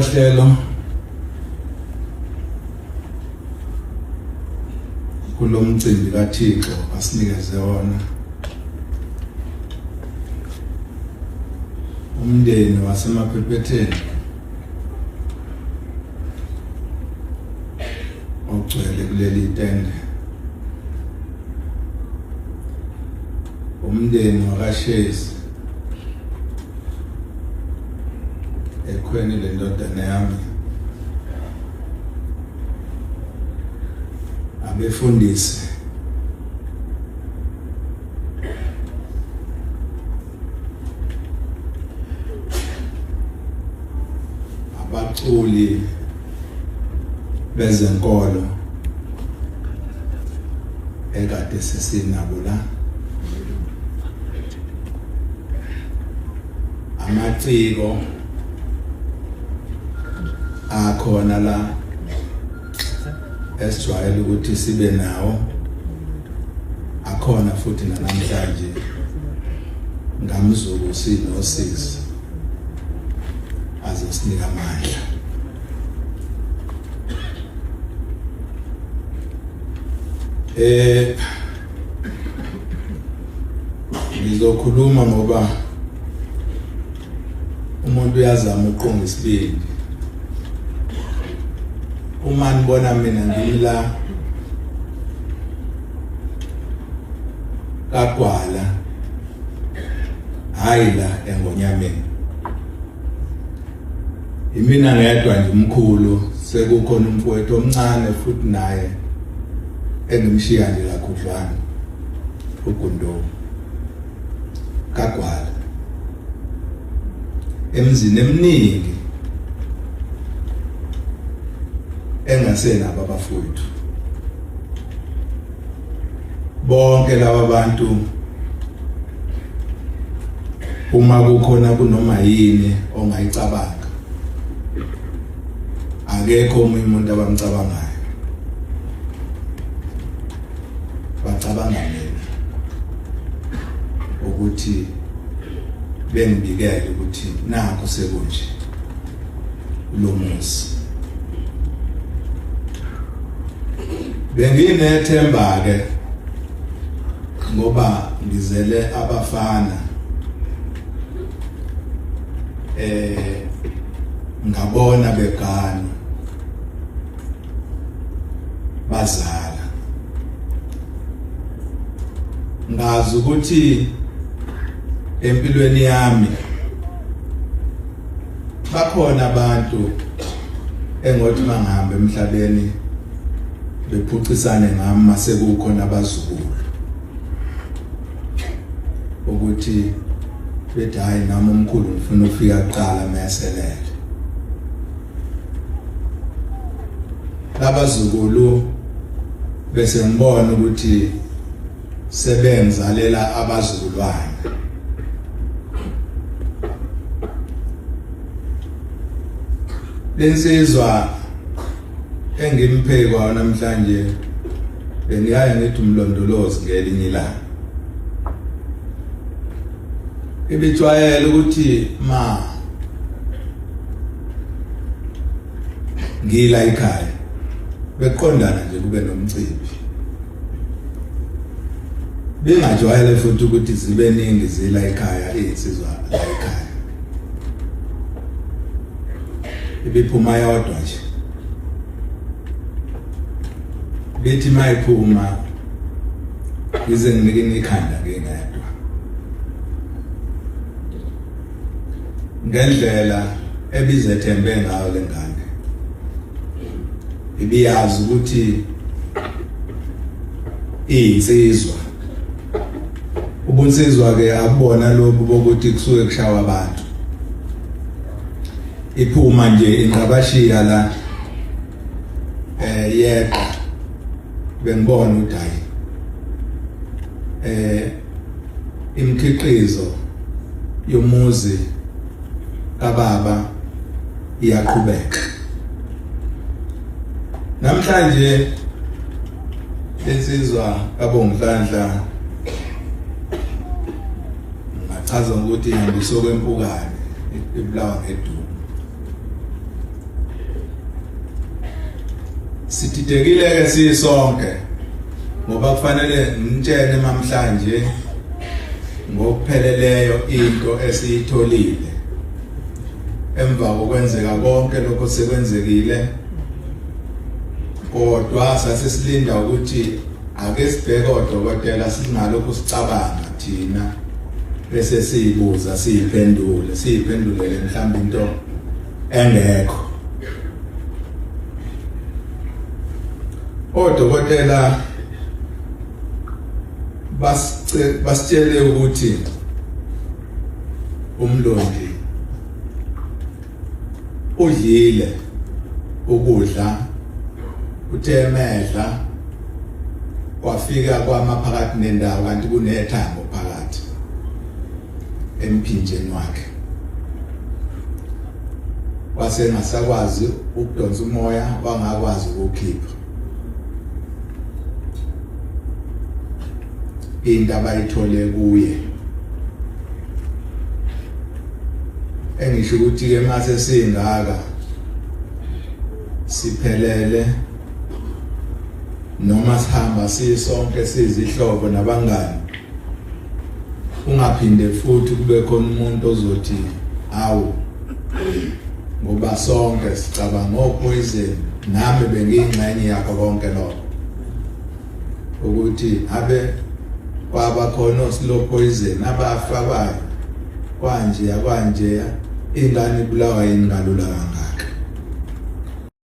Sohlelo kulomcimbi kaThixo asinikeze wona umndeni waseMaphephetheni ogcwele kuleli tende, umndeni wakaShezi ekhweni lendodana yami, abefundisi, abaculi bezenkolo ekade sesinabo la, amaciko akhona la esijwayele ukuthi sibe nawo, akhona futhi namhlanje ngamzuku sinosizi azosinika amandla. Ngizokhuluma ngoba umuntu uyazama ukuqonga isibindi. Uma nibona mina ngila kaGwala, hayi la eNgonyameni, imina ngedwa nje umkhulu, sekukhona umfowethu omncane futhi naye engimshiya nje kakhudlwana, uGundo kaGwala. Emzini eminingi engasenabo abafowethu, bonke laba bantu, uma kukhona kunoma yini ongayicabanga, akekho omunye umuntu abamcabangayo, bacabanga mina ukuthi bengibikele ukuthi nakho sekunje lo muzi. Benginethemba ke ngoba ngizele abafana, ngabona begana bazala, ngazi ukuthi empilweni yami bakhona abantu engothi mangihamba emhlabeni bephucisane ngami mase kukhona abazukulu, ukuthi bethi, "Hayi, nami umkhulu ngifuna ukufika kuqala meselele." Labazukulu bese ngibona ukuthi sebengizalela abazukulwane. Lensizwa engimphekwa namhlanje bengiyaye ngithi umlondolozi ngelinye ilanga ibijwayele ukuthi ma ngila ekhaya beqondana nje kube nomcimbi, bengajwayele futhi ukuthi zibe ningi zila ekhaya izinsizwa la ekhaya, ibiphuma yodwa nje. Bithi mayiphuma ngize nginike ikhanda ngingedwa ngendlela ebizethembe ngayo lengane, ibiyazi ukuthi iyinsizwa. Ubunsizwa ke akubona lobu bokuthi kusuke kushawa abantu, iphuma nje ingqabashiya la yeqa, bengibona udayi imikhiqizo yomuzi kababa iyaqhubeka. Namhlanje lensizwa kaBonginhlanhla ngachaza ukuthi ihambiswe kwempukane ibulawa ngedumo. Sididekile ke sisonke ngoba kufanele ngitshene namhlanje ngokupheleleyo into esiyitholile emva kokwenzeka konke lokho sekwenzekile, kodwa sase silinda ukuthi ake sibheke odokotela, singalokhu sicabanga thina bese siyibuza siyiphendule siyiphendulele mhlawumbe into engekho. Odokotela basitshele ukuthi uMlondi udlile ukudla, uthe emedla kwafika kwama phakathi nendawo kanti kunethambo phakathi emphinjeni wakhe, wase ngasakwazi ukudonsa umoya, wangakwazi ukukhipha. Into abayithole kuye engisho ukuthi ke mase singaka siphelele noma sihamba sisonke sizihlobo nabangani, ungaphinde futhi kube khona umuntu ozothi awu, ngoba sonke sicabanga opoison. Nami bengiyingxenye yakho konke lokho, ukuthi abe kwaba khona oslow poison abafakwayo kwanje kwanje, ingane ibulawa yini kalula kangaka?